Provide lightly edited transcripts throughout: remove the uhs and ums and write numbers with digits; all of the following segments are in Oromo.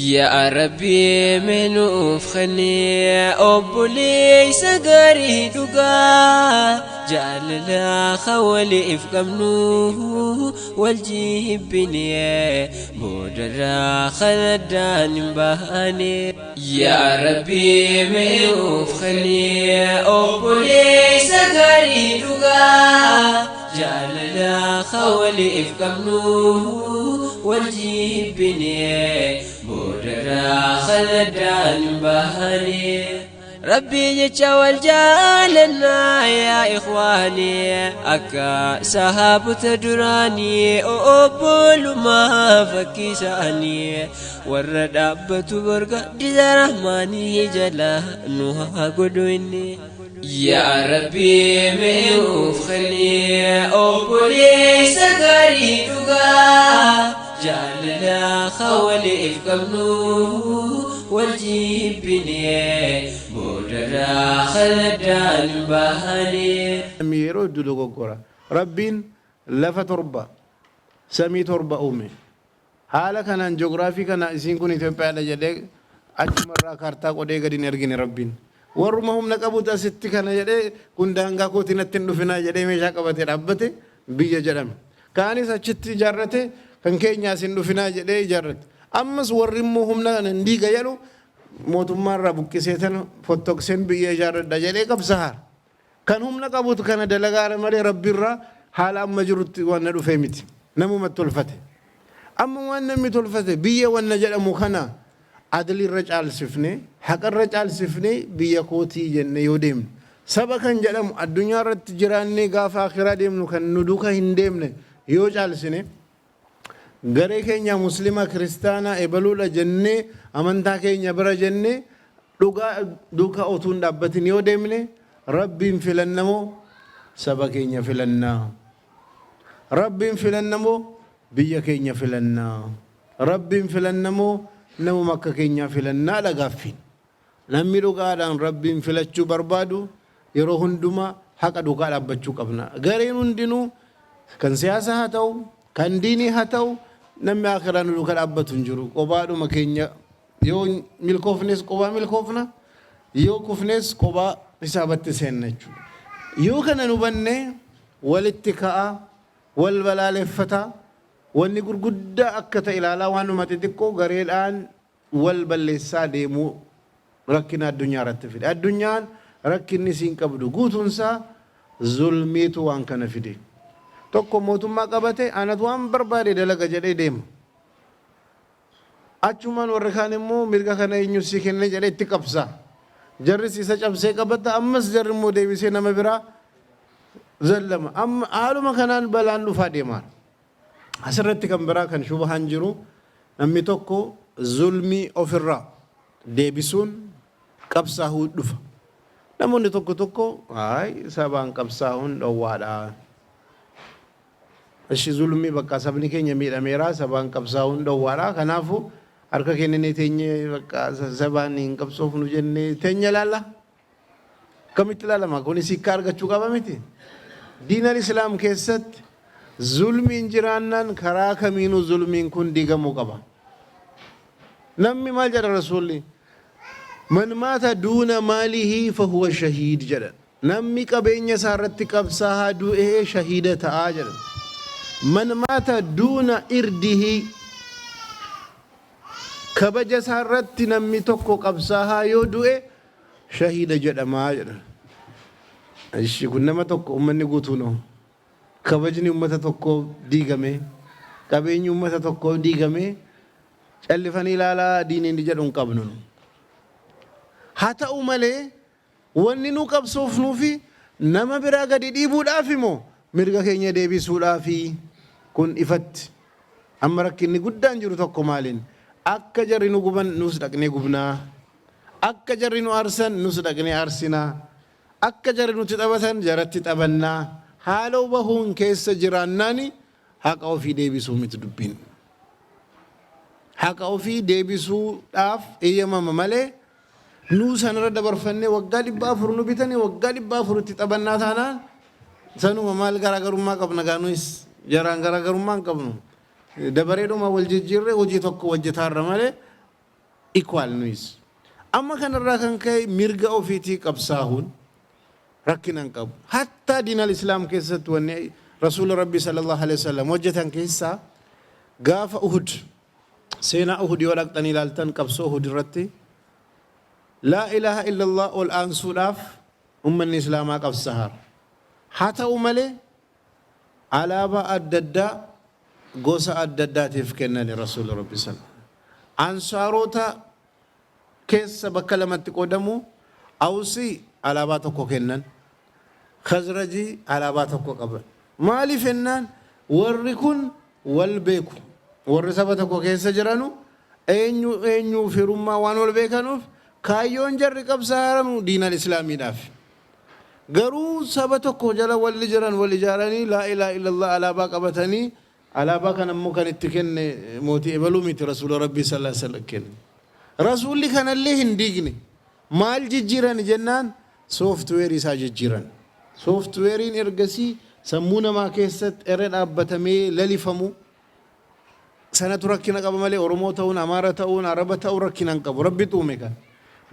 Yaa Rabbi mee nuuf kenni obboleessa gaarii dhugaa jaalala kan waliif qabnu wal jibbine boodarraa kan addaan hin baane. Yaa Rabbi mee nuuf kenni obboleessa gaarii dhugaa jaalala kan waliif qabnu wal jibbine boodarraa kan addaan hin baane. Rabbii jecha wal jaalannaa yaa ikhwaanii akka sahaabota duraanii obbolummaa fakkii isaanii warra dhaabbatu borga diza rahmaanii jala nu haa godhu inni. Yaa Rabbii mee nuuf kenni obboleessa gaarii dhugaa jaalala kan waliif qabnu wal jibbine boodarraa kan addaan hin baane. Namni yeroo hedduu dogoggora. Rabbiin lafa torba, samii torba uume. Haala kanaan ji'oogiraafii kana isiin kun Itoophiyaadha jedhee achumarraa kaartaa qodee gadi hin ergine Rabbiin. Warruma humna qabutu asitti kana jedhee kun daangaa kootii natti hin dhufinaa jedhee meeshaa qabatee dhaabbate biyya jedhame. Kaanis achitti ijaarrate kan keenya as hin dhufinaa jedhee ijaarrate. Ammas warri immoo humna kana hin diiga jedhu mootummaarraa buqqisee tana fottoqseen biyya ijaarradha jedhee qabsaa'aara. Kan humna qabutu kana dalagaara malee Rabbiirraa haala amma jirutti wanna dhufee miti. Namumatti tolfate. Amma waan namni tolfate biyya wanna jedhamu kana adliirra caalsifne haqarra caalsifne biyya kootii jenne yoo deemne saba kan jedhamu addunyaa irratti jiraannee gaafa akiraa deemnu kan nu duuka hin deemne yoo caalsine garee keenya muslima kiristaanaa ebaluudha jennee amantaa keenya bira jennee dhugaa duukaa utuu hin dhaabbatin yoo deemne Rabbiin filannamoo saba keenya filannaa? Rabbiin filannamoo biyya keenya filannaa? Rabbiin filannamoo namuma akka keenyaa filannaa dha gaaffiin. Namni dhugaadhaan Rabbiin filachuu barbaadu yeroo hundumaa haqa duukaa dhaabbachuu qabna. Gareen hundinuu kan siyaasaa haa ta'u, kan diinii haa ta'u, namni akhiraa nu duukaa dhaabbatu hin jiru. Qobaadhuma keenya yoo milkoofnes qobaa milkoofna, yoo kufnes qobaa hisaabatti seenna jechuudha. Yoo kana nu hubanne walitti ka'a, wal balaaleffata, wanni gurguddaa akka ta'e ilaalaa waanuma xixiqqoo gareedhaan wal balleessaa deemuu rakkina addunyaa irratti fide. Addunyaan rakkinni isiin qabdu guutuunsaa zulmiitu waan kana fide. Tokko mootummaa qabate anatu waan barbaade dalaga jedhee deema. Achumaan warri kaan immoo mirga kana eenyu sii kenne jedhee itti qabsa. Jarris isa cabsee qabata ammas jarri immoo deebisee nama biraa zallama. Amma haaluma kanaan balaan dhufaa deema. Asirratti kan biraa kan shubahaan jiru namni tokko zulmii ofirraa deebisuun qabsaahuu dhufa. Namoonni tokko tokko haay sabaan qabsaahuun dhowwaadha. Ishi zulmii bakka sabni keenya miidhameera sabaan qabsaa'uun dhowwaadha. Kanaafuu harka kenninee teenyee bakka sabaan hin qabsoofnu jennee teenya ilaalla. Akkamitti ilaalama? Kunis hiikkaa argachuu qaba miti. Diinal Islaam keessatti zulmiin jiraannaan karaa kamiinuu zulmiin kun diigamuu qaba. Namni maal jedha Rasuulli? Man maata duuna maalihi fahuwa shahiid jedha. Namni qabeenya isaa irratti qabsaahaa du'ee shahiida ta'a jedha. Man maata duuna irdihi kabaja isaa irratti namni tokko qabsaahaa yoo du'e shahiida jedhama jedha. Ishi kun nama tokko ummanni guutuun hoo? Kabajni ummata tokkoo diigame, qabeenyi ummata tokkoo diigame callifanii ilaalaa diiniin jedhu hin qabnu. Haa ta'u malee Wanni nu qabsoofnuufi nama biraa gadi dhiibuudhaafi moo mirga keenya deebisuudhaafi? Kun ifatti. Amma rakkinni guddaan jiru tokko maaliin? Akka jarri nu guban nus dhaqnee gubnaa. Akka jarri nu aarsan nus dhaqnee aarsinaa. Akka jarri nutti taphatan jaratti taphannaa. Haaloo bahuun keessa jiraannaani haqa ofii deebisuu miti dubbiin. Haqa ofii deebisuudhaaf eeyyamama malee Nuu sanarra dabarfannee waggaa 400 nu bitanii waggaa 400 itti taphannaa taanaan sanuma maal garaagarummaa qabna gaa nuyis jaraan garaagarummaa hin qabnu. Dabareedhuma wal jijjiirree hojii tokko hojjetaarra malee Equal nuyis. Amma kanarraa kan ka'e mirga ofiitii qabsaahuun rakkina hin qabu. Hattaa diinal islaam keessatti wanni Rasuula Rabbii sallallahu alaihi wasallam hojjetan keessaa gaafa Uhud, seenaa Uhud yoo dhaqxanii ilaaltan, qabsoo Uhud irratti laa ilaaha illallah ol aansuudhaaf ummanni islaamaa qabsahaara. Haa ta'u malee alaabaa adda addaa gosa adda addaatiif kennani Rasuula Rabbii sallallahu. Ansaarota keessa bakka lamatti qoodamu, Awsii alaabaa tokko kennan, Khazrajii alaabaa tokko qaban. Maaliif jennaan warri kun wal beeku. Warri saba tokko keessa jiranu eenyu eenyuu firummaa waan wal beekanuuf kaayyoon jarri qabsaa'anu diinal islaamiidhaaf. Garuu saba tokko jala walli jiran wal ijaaranii laa ilaaha illallah alaabaa qabatanii, alaabaa kana immoo kan itti kenne mootii ebaluu miti, Rasuula Rabbii sallallahu alaihi wasallam kenne. Rasuulli kanallee hin diigne. Maal jijjiiran jennaan sooftiweerii isaa jijjiiran. Sooftiweeriin ergasii sammuu namaa keessatti irra dhaabbatamee lalifamu sanatu rakkina qaba malee Oromoo ta'uun, Amaara ta'uun, Araba ta'uun rakkina hin qabu. Rabbi uume kana.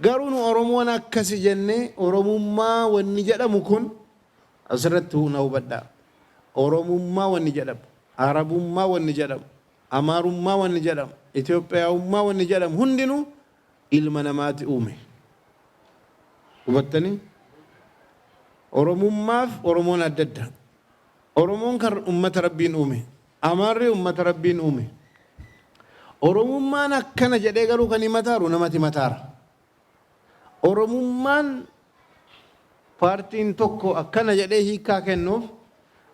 Garuu nu Oromoon akkasi jennee Oromummaa wanni jedhamu kun asirratti na hubadhaa. Oromummaa wanni jedhamu, Arabummaa wanni jedhamu, Amaarummaa wanni jedhamu, Itoophiyaawummaa wanni jedhamu hundinuu ilma namaati uume. Hubattanii? Oromummaaf Oromoon adda adda. Oromoon kan ummata Rabbiin uume. Amaarri ummata Rabbiin uume. Oromummaan akkana jedhee garuu kan himataaru namati mataara. Oromummaan paartiin tokko akkana jedhee hiikkaa kennuuf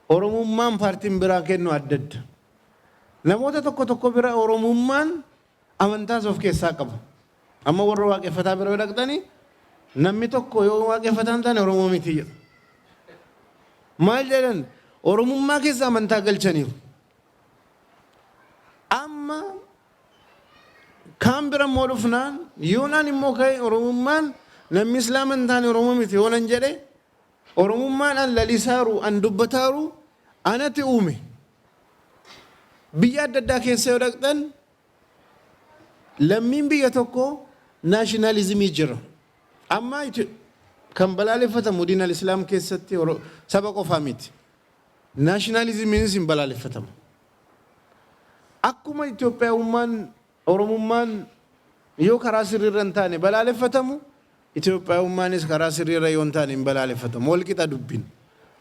Oromummaan paartiin biraa kennu adda adda. Namoota tokko tokko bira Oromummaan amantaas of keessaa qaba. Amma warra waaqeffataa bira yoo dhaqxanii namni tokko yoo waaqeffataa hin taane Oromoo miti jedhu. Maal jedhan? Oromummaa keessa amantaa galchaniiru. Amma kaan bira immoo dhufnaan yoonaan immoo ka'e Oromummaan namni Islaama hin taane Oromoo miti yoonan jedhe, Oromummaan an lalisaaru, an dubbataaru anati uume. Biyya adda addaa keessa yoo dhaqxan lammiin biyya tokko naashinaalizimii jira. Amma kan balaaleffatamu diin al-islaam keessatti saba qofaa miti. Naashinaalizimiinis hin balaaleffatamu. Akkuma Itoophiyaawummaan, Oromummaan yoo karaa sirriirra hin taane balaaleffatamu, Itoophiyaawummaanis karaa sirriirra yoo hin taane hin balaaleffatamu. Wal qixa dubbin.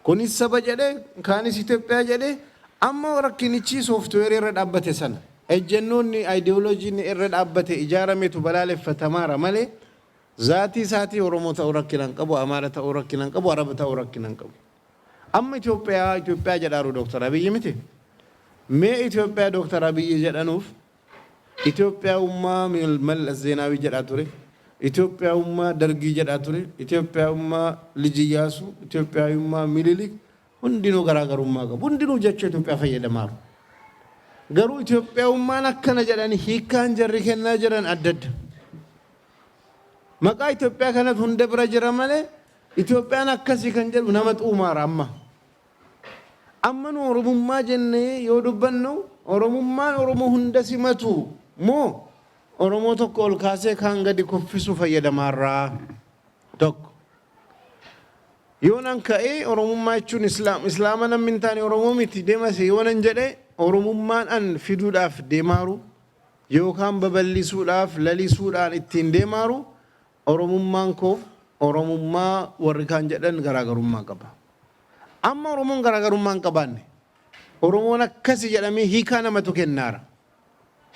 Kunis saba jedhee, kaanis Itoophiyaa jedhee, amma rakkinichi sooftiweerii irra dhaabbate sana. Ejjennoonni, ayidiyooloojiin irra dhaabbate ijaarametu balaaleffatamaara malee zaatii isaatii Oromoo ta'uu rakkina hin qabu, Amaara ta'uu rakkina hin qabu, Araba ta'uu rakkina hin qabu. Amma Itoophiyaa Itoophiyaa jedhaaru Dooktar Abiyyi miti. Mee Itoophiyaa Dooktar Abiyyi jedhanuuf Itoophiyaawummaa Mallas Zeenaawii jedhaa ture. Itoophiyaawummaa Dargii jedhaa ture. Itoophiyaawummaa Liji Iyyaasuu, Itoophiyaawummaa Minilik hundinuu garaagarummaa qabu. Hundinuu jecha Itoophiyaa fayyadamaaru. Garuu Itoophiyaawummaan akkana jedhanii hiikkaan jarri kennaa jiran adda adda. Maqaa Itoophiyaa kanatu hunda bira jira malee Itoophiyaan akkasii kan jedhu nama xuumaara amma. Amma nu Oromummaa jennee yoo dubbannu Oromummaan Oromoo hunda simatu moo Oromoo tokko ol kaasee kaan gadi kuffisu fayyadamaarraa tokko. Yoonan ka'ee Oromummaa jechuun Islaam, Islaama namni hin taane Oromoo miti deemase yoonan jedhe, Oromummaan an fiduudhaaf deemaaru yookaan babal'isuudhaaf lalisuudhaan ittiin deemaaru Oromummaan koof Oromummaa warri kaan jedhan garaagarummaa qaba. Amma Oromoon garaagarummaa hin qabaanne. Oromoon akkasi jedhamee hiikaa namatu kennaara.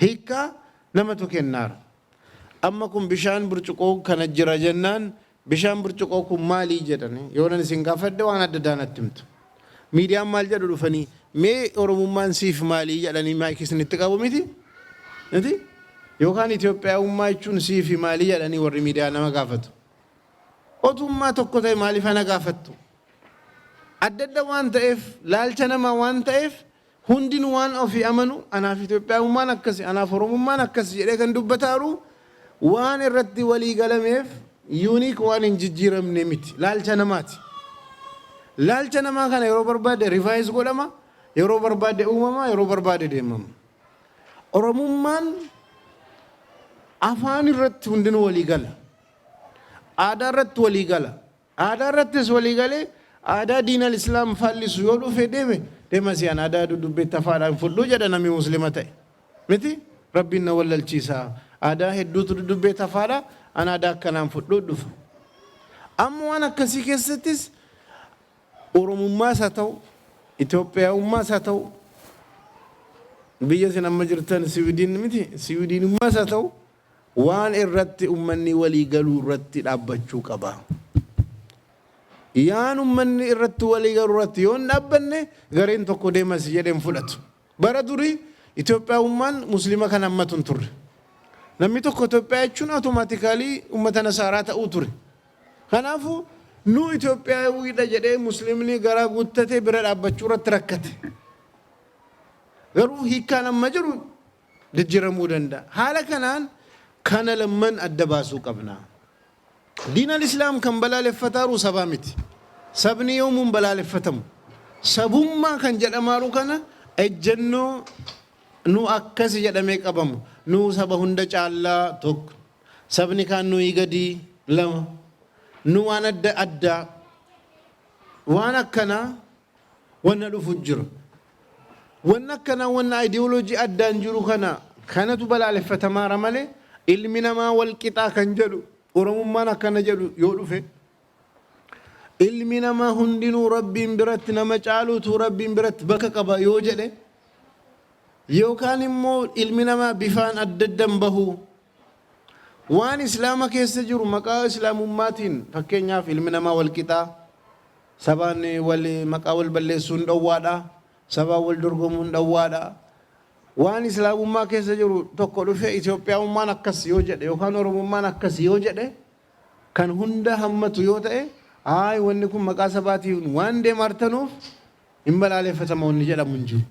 Hiikaa namatu kennaara. Amma kun bishaan burcuqoo kana jira jennaan bishaan burcuqoo kun maalii jedhanii yoonan isin gaafadhe waan adda addaa natti himtu. Miidiyaan maal jedhu dhufanii mee Oromummaan siif maalii jedhanii maayikii isinitti qabu miti? Miti? Yookaan Itoophiyaawummaa jechuun siif maalii jedhanii warri miidiyaa nama gaafatu. Otummaa tokko ta'e maaliif ana gaafattu? Adda adda waan ta'eef, laalcha namaa waan ta'eef, hundinuu waan ofii amanu anaaf Itoophiyaawummaan akkasi, anaaf Oromummaan akkasi jedhee kan dubbataaru waan irratti walii galameef unique waan hin jijjiiramne miti. Laalcha namaati. Laalcha namaa kana yeroo barbaade revise godhama, yeroo barbaade uumama, yeroo barbaade deemama. Oromummaan Afaan irratti hundinuu walii gala. Aadaa irratti walii gala. Aadaa irrattis walii galee aadaa diinal islaam faallisu yoo dhufe deeme deema siyaan aadaa dudubbeetti afaadhaan fudhuu jedha namni muslima ta'e. Miti Rabbiin na wallalchiisa. Aadaa hedduutu dudubbeetti afaadha an aadaa akkanaan fudhuu dhufa. Amma waan akkasii keessattis Oromummaas haa ta'u, Itoophiyaawummaas haa ta'u, biyya isin amma jirtan Siwiidin miti, Siwiidinummaas haa ta'u, waan irratti ummanni walii galuu irratti dhaabbachuu qaba. Yaan ummanni irratti walii galuu irratti yoo hin dhaabbanne gareen tokko deemas jedhee hin fudhatu. Bara durii Itoophiyaawummaan Muslima kan hammatu hin turre. Namni tokko Itoophiyaa jechuun automaatikaalii ummata Nasaaraa ta'uu ture. Kanaafuu nu Itoophiyaawiidha jedhee Muslimni garaa guuttatee bira dhaabbachuu irratti rakkate. Garuu hiikkaan amma jiru jijjiiramuu danda'a. Haala kanaan kana lamman adda baasuu qabna. Diin al-Islaam kan balaaleffataaru sabaa miti. Sabni yoomuu hin balaaleffatamu. Sabummaa kan jedhamaaru kana ejjennoo nu akkasi jedhamee qabamu. Nu saba hunda caallaa tokko. Sabni kaan nuyii gadii 2. Nu waan adda addaa. Waan akkanaa wanna dhufu jira. Wanna akkanaa wanna ideology addaan jiru kana kanatu balaaleffatamaara malee ilmi namaa wal qixaa kan jedhu Oromummaan akkana jedhu yoo dhufe ilmi namaa hundinuu Rabbiin biratti nama caaluutu Rabbiin biratti bakka qaba yoo jedhe yookaan immoo ilmi namaa bifaan adda addan bahu waan Islaama keessa jiru maqaa Islaamummaatiin fakkeenyaaf ilmi namaa wal qixaa sabaan wal maqaa wal balleessuun dhowwaadha sabaan wal dorgomuun dhowwaadha waan Islaamummaa keessa jiru tokko dhufe Itoophiyaummaan akkas yoo jedhe yookaan Oromummaan akkas yoo jedhe kan hunda hammatu yoo ta'e ayi wanni kun maqaa sabaatiin waan deemaartanuuf hin balaaleffatama wanni jedhamu hin jiru.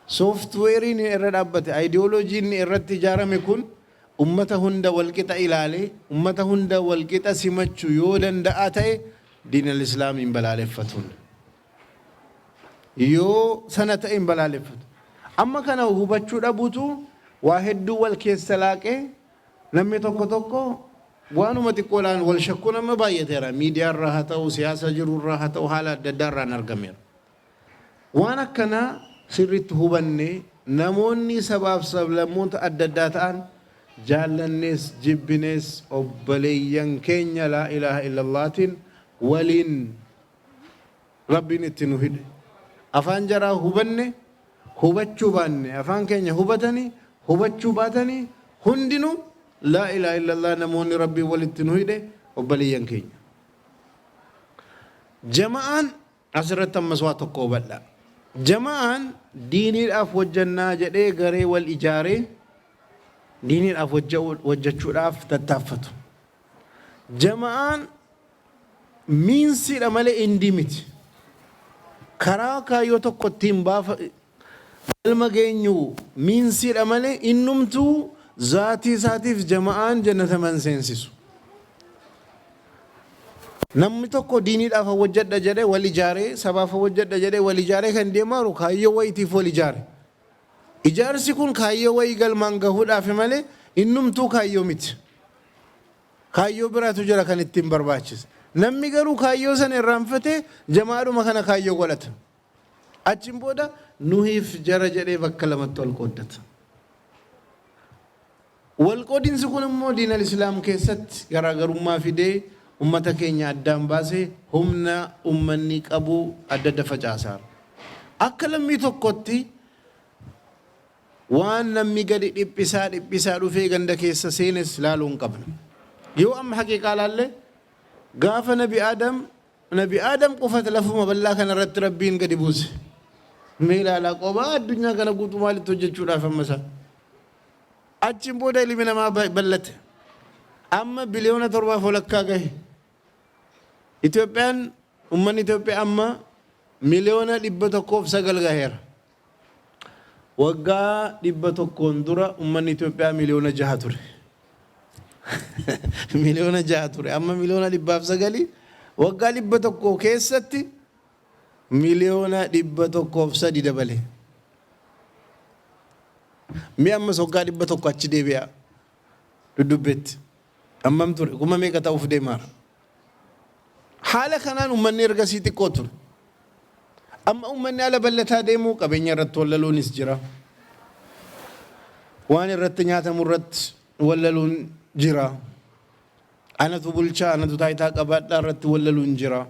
Sooftiweeriin irra dhaabbate, ayidiyooloojiin irratti ijaarame kun ummata hunda walqixa ilaalee, ummata hunda walqixa simachuu yoo danda'a ta'e diinal islaam hin balaaleffatuun. Yoo sana ta'e hin balaaleffatu. Amma kana hubachuu dhabuutu waa hedduu wal keessa laaqee namni tokko tokko waanuma xiqqoodhaan wal shakkuun amma baay'ateera. Miidiyaa irraa haa ta'u, siyaasa jiru irraa haa ta'u, haala adda addaa irraan argameera. Waan akkanaa sirriitti hubannee namoonni sabaaf sablammoota adda addaa ta'an jaallannees jibbinees obboleeyyan keenya laa ilaaha illallaatiin waliin Rabbiin itti nu hidhe. Afaan jaraa hubanne hubachuu baanne afaan keenya hubatanii hubachuu baatanii hundinuu laa ilaaha illallah namoonni Rabbiin walitti nu hidhe obboleeyyan keenya. Jama'aan asirratti ammas waa tokko hubadhaa. Jama'aan diiniidhaaf hojjannaa jedhee garee wal ijaaree diiniidhaaf hojjechuudhaaf tattaaffatu. Jama'aan miinsiidha malee indii miti. Karaa kaayyoo tokko ittiin baafa galma geenyu miinsiidha malee innumtuu zaatii isaatiif jama'aan jannata man seensisu. Namni tokko diiniidhaaf hojjedha jedhee wal ijaaree sabaaf hojjedha jedhee wal ijaaree kan deemaaru kaayyoo wayiitiif wal ijaare. Ijaarsi kun kaayyoo wayii galmaan gahuudhaaf malee innumtuu kaayyoo miti. Kaayyoo biraatu jira kan ittiin barbaachise. Namni garuu kaayyoo sana irraanfatee jamaadhuma kana kaayyoo godhata. Achiin booda nuhiif jara jedhee bakka lamatti wal qooddata. Wal qoodinsi kun immoo diinal islaam keessatti garaagarummaa fidee ummata keenya addaan baasee humna ummanni qabu adda adda facaasaara. Akka lammii tokkotti waan namni gadi dhiphisaa dhiphisaa dhufee ganda keessa seenes laaluu hin qabnu. Yoo amma haqiiqaa laalle gaafa Nabi Aadam Nabi Aadam qofatu lafuma bal'aa kana irratti Rabbiin gadi buuse. Mee ilaalaa qophaa addunyaa kana guutuu maalitti hojjechuudhaaf amma isaa. Achiin booda ilmi namaa bal'ate. Amma biliyoona torbaaf walakkaa gahe. Itoophiyaan uummanni Itoophiyaa amma 109,000,000 gaheera. Waggaa 100n dura uummanni Itoophiyaa 6 miliyoona ture. 6 miliyoona ture. Amma 109 miliyoona waggaa 100 keessatti 103 miliyoona dabale. Mee ammas waggaa 100 achi deebi'aa. Duddubbeetti. Hammam ture? Kuma meeqa ta'uuf deemaara? Haala kanaan uummanni ergasii xiqqoo ture. Amma uummanni haala bal'ataa deemuu qabeenya irratti wallaluunis jira. Waan irratti nyaatamu irratti wallaluun jira. Anatu bulchaa, anatu taayitaa qabaadhaa irratti wallaluun jira.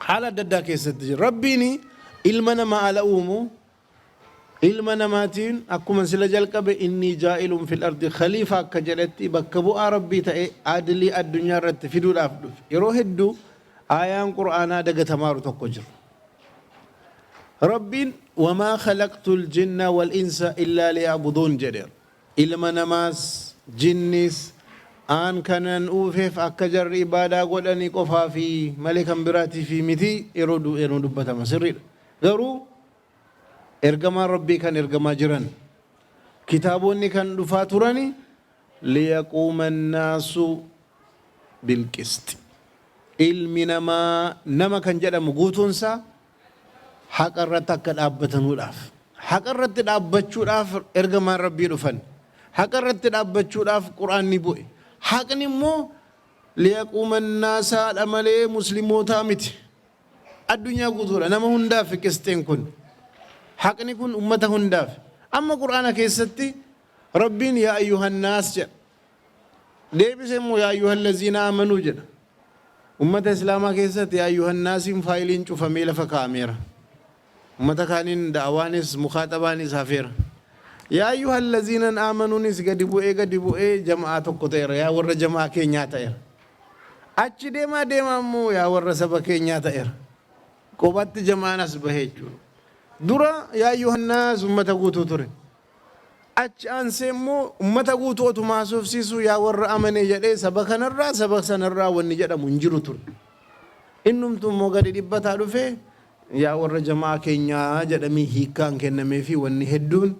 Haala adda addaa keessatti jira. Rabbiin ilma namaa ala uumu ilma namaatiin akkuma sila jalqabe إني جاعل في الأرض خليفة akka jedhetti bakka bu'aa Rabbii ta'e adilii addunyaa irratti fiduudhaaf dhufe. Yeroo hedduu aayaan Qur'aanaa dagatamaaru tokko jiru. Rabbiin وما خلقت الجن والإنس إلا ليعبدون jedheera. Ilma namaas jinnis aan kanan uufeef akka jarri ibaadaa godhanii qofaa fi malee kan biraatii fi miti yeroo dubbatama sirriidha. Garuu ergamaan Rabbii kan ergamaa jiran, kitaabonni kan dhufaa turani ليقوم الناس بالقسط. Ilmi namaa, nama kan jedhamu guutuunsaa haqa irratti akka dhaabbatanuudhaaf. Haqa irratti dhaabbachuudhaaf ergamaan Rabbii dhufan. Haqa irratti dhaabbachuudhaaf Qur'aanni bu'e. Haqni immoo ليقوم الناس dha malee muslimootaa miti. Addunyaa guutuudha. Nama hundaaf qisxeen kun. Haqni kun ummata hundaaf. Amma Qur'aana keessatti Rabbiin يا أيها الناس jedha. Deebise immoo يا أيها الذين آمنوا jedha. Ummata Islaamaa keessatti يا أيها الناس iin faayiliin cufamee lafa kaa'ameera. Ummata kaaniin da'awaanis mukaaxabaanis hafeera. يا أيها الذين آمنوا nis gadi bu'ee gadi bu'ee jama'aa tokko ta'eera. Yaa warra jama'aa keenyaa ta'eera. Achi deemaa deemaa immoo yaa warra saba keenyaa ta'eera. Qobatti jama'aan as bahee jechuudha. Dura يا أيها الناس ummata guutuu ture. Achi aansee immoo ummata guutuu otuma haasofsiisu yaa warra amane jedhee saba kanarraa saba sanarraa wanni jedhamu hin jiru ture. Innumtu immoo gadi dhibbataa dhufee yaa warra jamaa keenyaa jedhamee hiikkaan kennamee fi wanni hedduun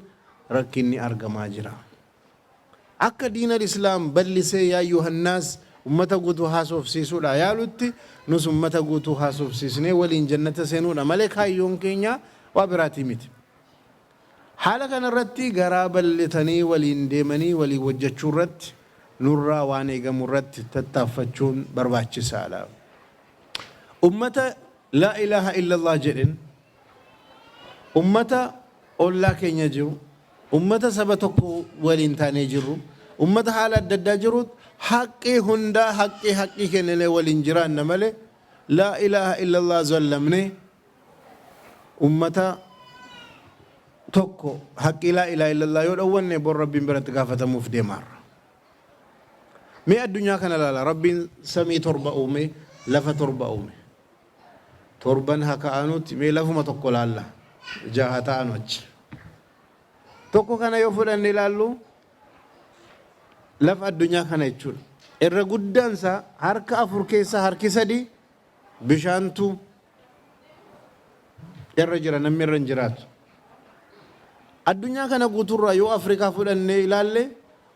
rakkinni argamaa jira. Akka diinal Islaam bal'isee يا أيها الناس ummata guutuu haasofsiisuudha yaalutti, nus ummata guutuu haasofsiisnee waliin jannata seenuudha malee kaayyoon keenya waa biraatii miti. Haala kanarratti garaa bal'atanii waliin deemanii waliin hojjechuu irratti nurraa waan eegamu irratti tattaaffachuun barbaachisaadha. Ummata لا إله إلا الله jedhen, ummata ollaa keenya jiru, ummata saba tokko waliin taanee jirru, ummata haala adda addaa jiru, haqqii hundaa haqqii kenninee waliin jiraanna malee لا إله إلا الله zallamnee ummata tokko haqqii لا إله إلا الله yoo dhowwanne bor Rabbiin biratti gaafatamuuf deemaarra. Mee addunyaa kana ilaala. Rabbiin samii torba uume, lafa torba uume. Torban haa ka'anutti mee lafuma tokko laalla. Jaha ta'anu achi. Tokko kana yoo fudhanne ilaallu, lafa addunyaa kana jechuudha. Irra guddaan isaa harka afur keessaa harki sadi bishaantu irra jira, namni irra hin jiraatu. Addunyaa kana guutuurraa yoo Afrikaa fudhannee ilaalle,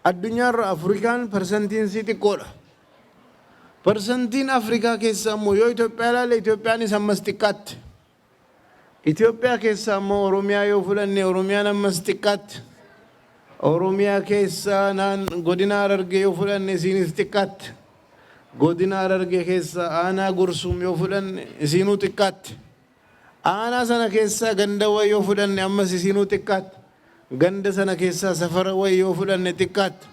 addunyaarra Afrikaan parsantiin sii xiqqoodha. Parsantiin Afrikaa keessaa immoo yoo Itoophiyaa ilaalle, Itoophiyaanis ammas xiqqaatti. Itoophiyaa keessaa immoo Oromiyaa yoo fudhanne, Oromiyaan ammas xiqqaatti. Oromiyaa keessaa naan godina Harargee yoo fudhanne, isiinis xiqqaatti. Godina Harargee keessaa aanaa Gursum yoo fudhanne, isiinuu xiqqaatti. Aanaa sana keessaa ganda wayii yoo fudhanne, ammas isiinuu xiqqaatti. Ganda sana keessaa safara wayii yoo fudhanne, xiqqaatti.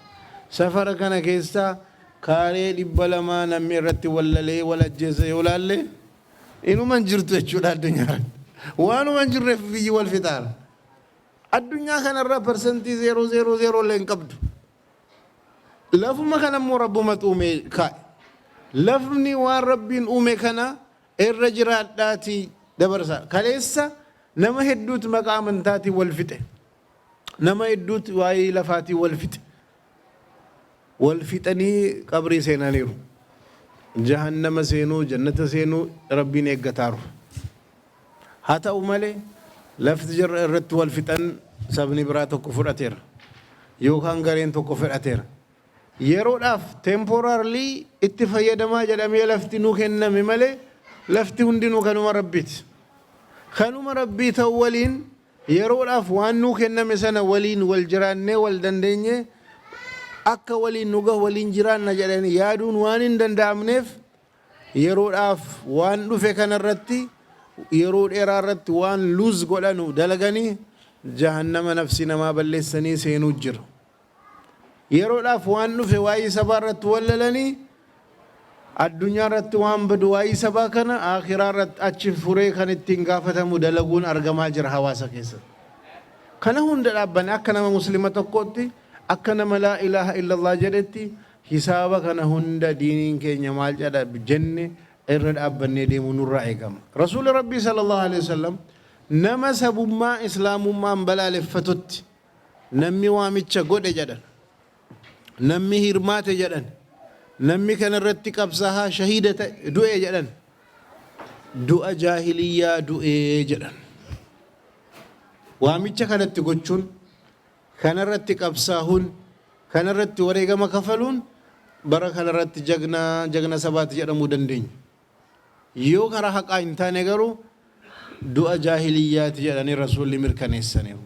Safara kana keessaa kaaree 200 namni irratti wallalee wal ajjeese yoo laalle, inuman jirtu jechuudha addunyaa irratti. Waanuma hin jirreef biyyi wal fixaara. Addunyaa kanarra 0.000% illee hin qabdu. Lafuma kana immoo Rabbumatu uume kaa'e. Lafni waan Rabbiin uume kana irra jiraadhaatii dabarsa. Kaleessa nama hedduutu maqaa amantaatiin wal fixe. Nama hedduutu waa'ee lafaatiin wal fixe. Wal fixanii qabrii seenaniiru. Jahannama seenuu, jannata seenuu Rabbiin eeggataaru. Haa ta'u malee lafti jirra irratti wal fixan sabni biraa tokko fudhateera. Yookaan gareen tokko fudhateera. Yeroodhaaf temporarily itti fayyadamaa jedhamee lafti nuu kenname malee lafti hundinuu kanuma Rabbiiti. Kanuma Rabbii ta'u waliin yeroodhaaf waan nuu kenname sana waliin wal jiraannee wal dandeenye Akka waliin nu gahu waliin jiraanna jedhanii yaaduun waan hin danda'amneef, yeroodhaaf waan dhufe kanarratti, yeroo dheeraa irratti waan luuz godhanu dalaganii jahannama nafsi namaa balleessanii seenuu jira. Yeroodhaaf waan dhufe waa'ee sabaa irratti wallalanii addunyaa irratti waan badu, waa'ee sabaa kana akhiraa irratti achi furee kan ittiin gaafatamu dalaguun argamaa jira hawaasa keessatti. Kana hunda dhaabbanne akka nama Muslima tokkootti, akka nama laa ilaaha illallah jedhetti, hisaaba kana hunda diiniin keenya maal jedha jenne irra dhaabbannee deemuu nurraa eegama. Rasuulli Rabbii sallallahu alaihi wasallam nama sabummaa Islaamummaan balaaleffatutti namni waamicha godhe jedhan, namni hirmaate jedhan, namni kana irratti qabsaa'aa shahiida ta'e du'e jedhan, du'a jaahiliyyaa du'ee jedhan. Waamicha kanatti gochuun, kanarratti qabsaahuun, kanarratti wareegama kafaluun bara kanarratti jagna jagna sabaati jedhamuu dandeenya. Yoo karaa haqaa hin taane garuu du'a jaahiliyyaati jedhanii Rasuulli mirkaneessaniiru.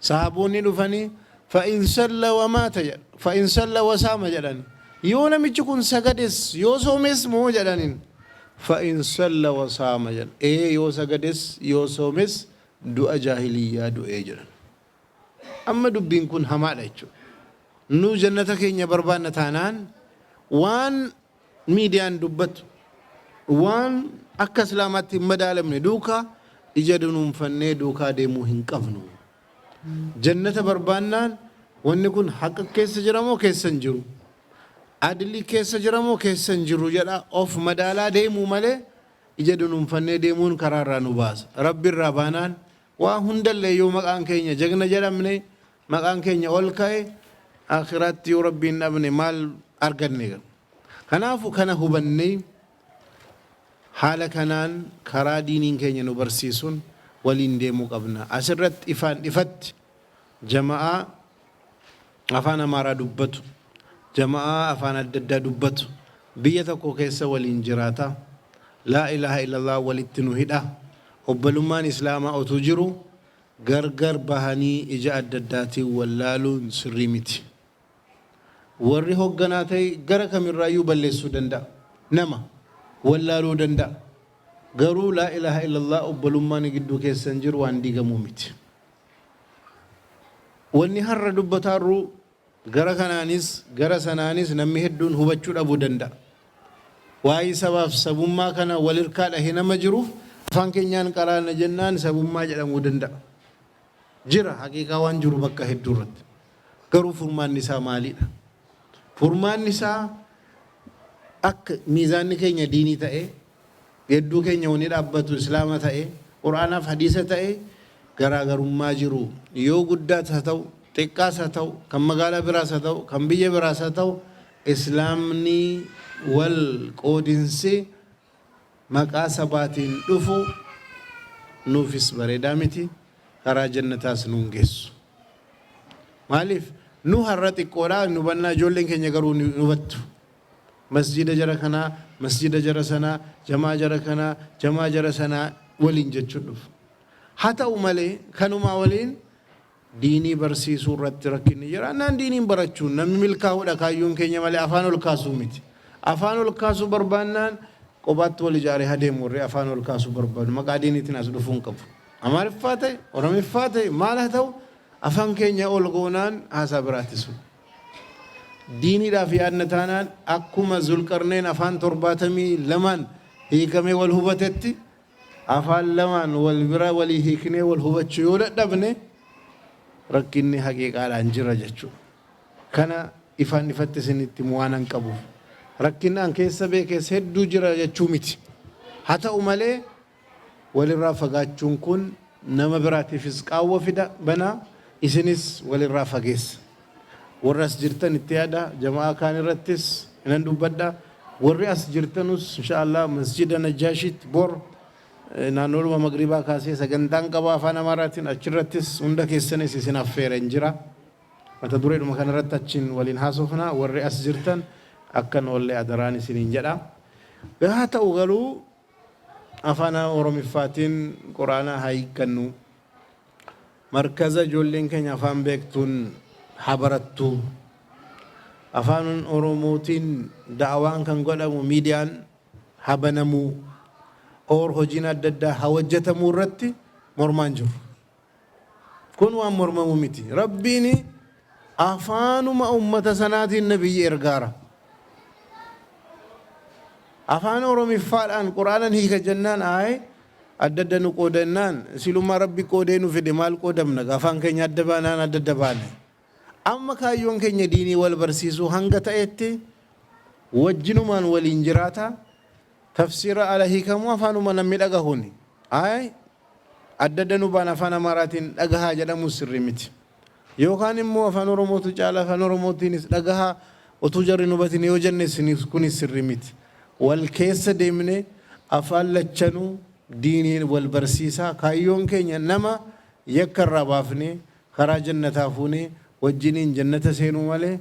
Sahaboonni dhufanii fa'in salla wa maata jedha, fa'in salla wa saama jedhani. Yoo namichi kun sagades yoo soomes moo jedhaniin, fa'in salla wa saama jedhan. Ee, yoo sagades yoo soomes du'a jaahiliyyaa du'ee jedhan. Amma dubbiin kun hamaadha jechuudha. Nu jannata keenya barbaanna taanaan, waan miidiyaan dubbatu, waan akka Islaamaatti hin madaalamne duukaa ija dunuunfannee duukaa deemuu hin qabnu. Jannata barbaannaan wanni kun haqa keessa jira moo keessa hin jiru? Adli keessa jira moo keessa hin jiru jedha of madaalaa deemuu malee ija dunuunfannee deemuun karaa irraa nu baasa. Rabbi irraa baanaan waa hundallee yoo maqaan keenya jagna jedhamne, maqaan keenya ol ka'e, akhiraatti yoo Rabbiin dhabne maal arganne? Kanaafu kana hubannee haala kanaan karaa diiniin keenya nu barsiisuun waliin deemuu qabna. Asirratti ifaan ifatti jama'aa afaan Amaaraa dubbatu, jama'aa afaan adda addaa dubbatu biyya tokko keessa waliin jiraata. Laa ilaaha illallah walitti nu hidha. Obbolummaan Islaamaa otuu jiru gargar bahanii ija adda addaatiin wallaaluun sirrii miti. Warri hogganaa ta'e gara kamirraayyuu balleessuu danda'a. Nama wallaaluu danda'a. Garuu laa ilaaha illallah obbolummaan gidduu keessan jiru waan diigamuu miti. Wanni har'a dubbataarru gara kanaanis gara sanaanis namni hedduun hubachuu dhabuu danda'a. Waa'ee sabaaf sabummaa kana wal hirkaa dhahee nama jiruuf afaan keenyaan qaraana jennaan sabummaa jedhamuu danda'a. Jira, haqiiqaa waan jiru bakka hedduu irratti. Garuu furmaanni isaa maalidha? Furmaanni isaa akka miizaanni keenya diinii ta'e, hedduu keenya wani dhaabbatu Islaama ta'e, Qur'aanaaf hadiisa ta'e, garaagarummaa jiru yoo guddaas haa ta'u, xiqqaas haa ta'u, kan magaalaa biraas haa ta'u, kan biyya biraas haa ta'u, Islaamni wal qoodinsi maqaa sabaatiin dhufu nuufis bareedaa miti, karaa jannataas nuun geessu. Maaliif? Nu har'a xiqqoodha nu hubannaa, ijoolleen keenya garuu ni hubattu. Masjiida jara kanaa, masjiida jara sanaa, jamaa jara kanaa, jamaa jara sanaa waliin jechuun dhufu. Haa ta'u malee kanumaa waliin diinii barsiisuu irratti rakkinni jira. Naan diiniin barachuun namni milkaa'uudha kaayyoon keenya malee afaan ol kaasuu miti. Afaan ol kaasuu barbaannaan kophaatti wal ijaaree hadeemu, warri afaan ol kaasuu barbaadu maqaa diiniitiin as dhufuu hin qabu. Amaariffaa ta'e, Oromiffaa ta'e, maal haa ta'u, afaan keenya ol goonaan haasaa biraati sun. Diiniidhaaf yaadna taanaan akkuma Zulqarneen afaan 72n hiikamee wal hubatetti afaan lamaan wal bira walii hiiknee wal hubachuu yoo dadhabne rakkinni haqiiqaadhaan jira jechuudha. Kana ifaan ifatti isinitti himuu waan an qabuuf. Rakkinni an keessa beekes hedduu jira jechuu miti. Haa ta'u malee walirraa fagaachuun kun nama biraatiifis qaawwa fida banaa, isinis walirraa fageessa. Warri as jirtan itti yaada, jama'aa kaan irrattis nan dubbadha. Warri as jirtanus insha Allah masjida Najjaashiitti bor naannoodhuma magribaa kaasee sagantaan qaba afaan Amaaraatiin, achirrattis hunda keessanis isin affeeren jira. Mata dureedhuma kanarratti achiin waliin haasofna, warri as jirtan akkan oollee adaraan isiniin jedha. Haa ta'u garuu afaan Oromiffaatiin Quraana haa hiikkannu. Markaza ijoolleen keenya afaan beektuun haa barattu. Afaan Oromootiin da'awaan kan godhamu, miidiyaan habanamuu or hojiin adda addaa haa hojjetamuu irratti mormaan jiru. Kun waan mormamu miti. Rabbiin afaanuma ummata sanaatiin nabiyyi ergaara. Afaan Oromiffaadhaan Qur'aanan hiika jennaan, aaye, adda adda nu qoodannaan, silummaa Rabbi qoodee nu fide, maal qoodamna? Afaan keenya adda baanaan adda adda baane. Amma kaayyoon keenya diinii wal barsiisuu hanga ta'etti wajjinumaan waliin jiraata. Tafsiira ala hiikamuu afaanuma namni dhagahuuni. Aaye, adda adda nu baan, Afaan Amaaraatiin dhagahaa jedhamus sirrii miti. Yookaan immoo Afaan Oromootu caala, Afaan Oromootiinis dhagahaa utuu jarri nu hubatin yoo jenne, kunis sirrii miti. Wal keessa deemne afaan lachanuu diiniin wal barsiisaa, kaayyoon keenya nama yakka irraa baafnee karaa jannataa fuunee wajjiniin jannata seenuu malee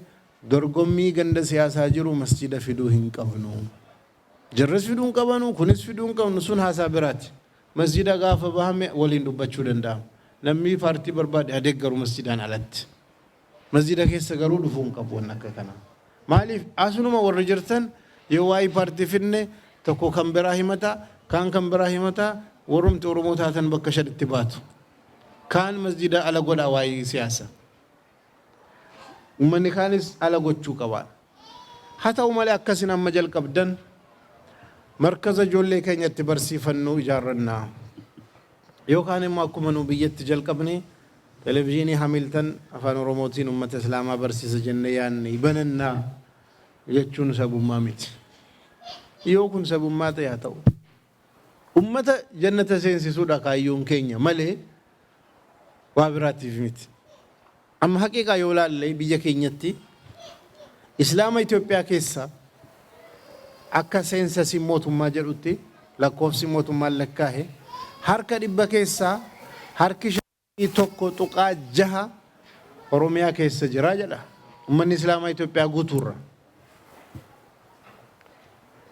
dorgommii ganda siyaasaa jiru masjida fiduu hin qabnu. Jarris fiduu hin qabanu, kunis fiduu hin qabnu, sun haasaa biraati. Masjida gaafa bahame waliin dubbachuu danda'ama. Namni paartii barbaade adeeggaru masjidaan alatti. Masjida keessa garuu dhufuu hin qabu wanni akka kanaa. Maaliif asunuma warri jirtan yoo waa'ee paartii fidne tokko kan biraa himata, kaan kan biraa himata, warrumti Oromoo taatan bakka shanitti baatu. Kaan masjida ala godhaa waa'ee siyaasa. Uummanni kaanis ala gochuu qaba. Haa ta'u malee, akkasin amma jalqabdan markaza ijoollee keenyatti barsiifannu ijaarrannaa. Yookaan immoo akkuma nu biyyatti jalqabne televizyiinii Hamilton Afaan Oromootiin uummata Islaamaa barsiisa jennee yaadne banannaa jechuun sabummaa miti. Yoo kun sabummaa ta'e haa ta'u. Uummata jannata seensisuudha kaayyoon keenya malee waa biraatiif miti. Amma haqiiqaa yoo ilaalle, biyya keenyatti Islaama Itoophiyaa keessa akka censusiin mootummaa jedhutti, lakkoofsi mootummaan lakkaa'e, harka 100 keessaa harki 1.6 Oromiyaa keessa jira jedha. Uummanni Islaamaa Itoophiyaa guutuurra.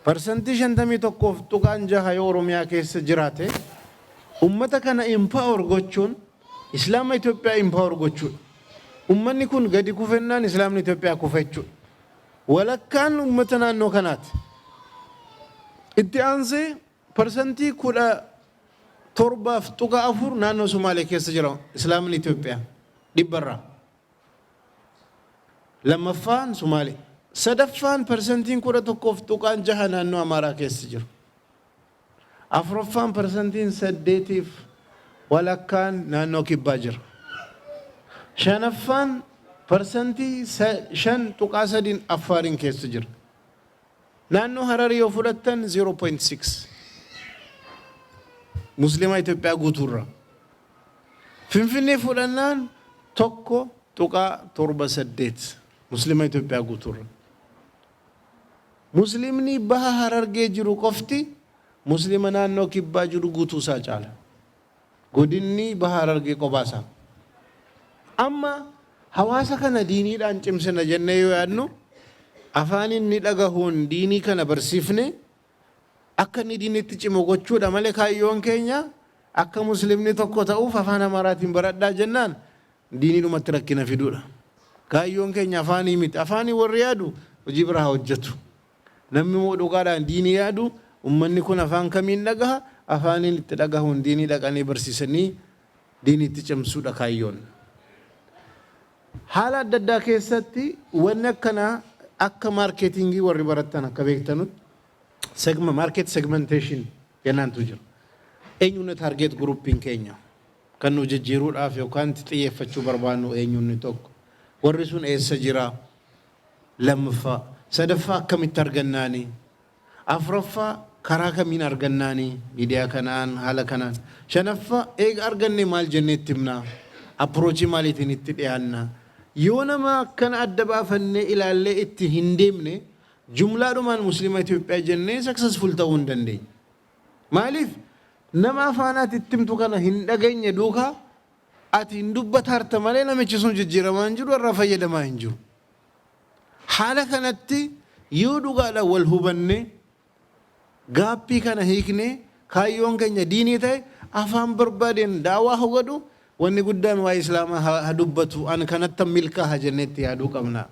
51.6% yoo Oromiyaa keessa jiraate, uummata kana empower gochuun Islaama Itoophiyaa empower gochuudha. Uummanni kun gadi kufennaan Islaamni Itoophiyaa kufa jechuudha. Walakkaan uummata naannoo kanaati. Itti aansee 17.4% naannoo Sumaalee keessa jira Islaamni Itoophiyaa dhibbarraa. Lammaffaan Sumaalee. Sadaffaan 11.6% naannoo Amaaraa keessa jiru. Afuraffaan 8.5% naannoo Kibbaa jira. Shanaffaan 5.3% Affaariin keessa jira. Naannoo Hararii yoo fudhattan 0.6 Musliima Itoophiyaa guutuurra. Finfinnee fudhannaan 1.78 Musliima Itoophiyaa guutuurra. Musliimni baha Harargee jiru qofti Musliima naannoo Kibbaa jiru guutuu isaa caala. Godinni baha Harargee qophaa. Amma hawaasa kana diiniidhaan cimsina jennee yoo yaadnu, afaan inni dhagahuun diinii kana barsiifne akka inni diinitti cimu gochuudha malee, kaayyoon keenya akka Musliimni tokko ta'uuf Afaan Amaaraatiin baradhaa jennaan diiniidhumatti rakkina fiduudha. Kaayyoon keenya afaanii miti. Afaanii warri yaadu hojii biraa hojjetu. Namni immoo dhugaadhaan diinii yaadu, uummanni kun afaan kamiin dhagaha, afaaniin itti dhagahuun diinii dhaqanii barsiisanii diiniitti cimsuudha kaayyoon. Haala adda addaa keessatti wanni akkanaa akka marketingii warri barattan akka beektanutti segma market segmentation jennaantu jira. Eenyuun target groupiin keenya kan nu jijjiiruudhaaf yookaan itti xiyyeeffachuu barbaannu eenyuun tokko? Warri sun eessa jira? Lammaffaa, sadaffaa, akkamitti argannaani? Afuraffaa, karaa kamiin argannaani? Miidiyaa kanaan, haala kanaan. Shanaffaa, eega arganne maal jennee itti himnaa? Approachii maaliitiin itti dhiyaanna? Yoo nama akkana adda baafannee ilaallee itti hin deemne, jumlaadhumaan Musliima Itoophiyaa jennee successful ta'uu hin dandeenye. Maaliif? Nama afaan ati itti himtu kana hin dhageenye duukaa ati hin dubbataarta malee namichi sun jijjiiramaa hin jiru, irraa fayyadamaa hin jiru. Haala kanatti yoo dhugaadhaan wal hubanne, gapii kana hiiknee, kaayyoon keenya diinii ta'e, afaan barbaadeen daawaa haa godhu, wanni guddaan waa'ee Islaamaa haa dubbatu, an kanatti milkaa'a jenneetti yaaduu qabna.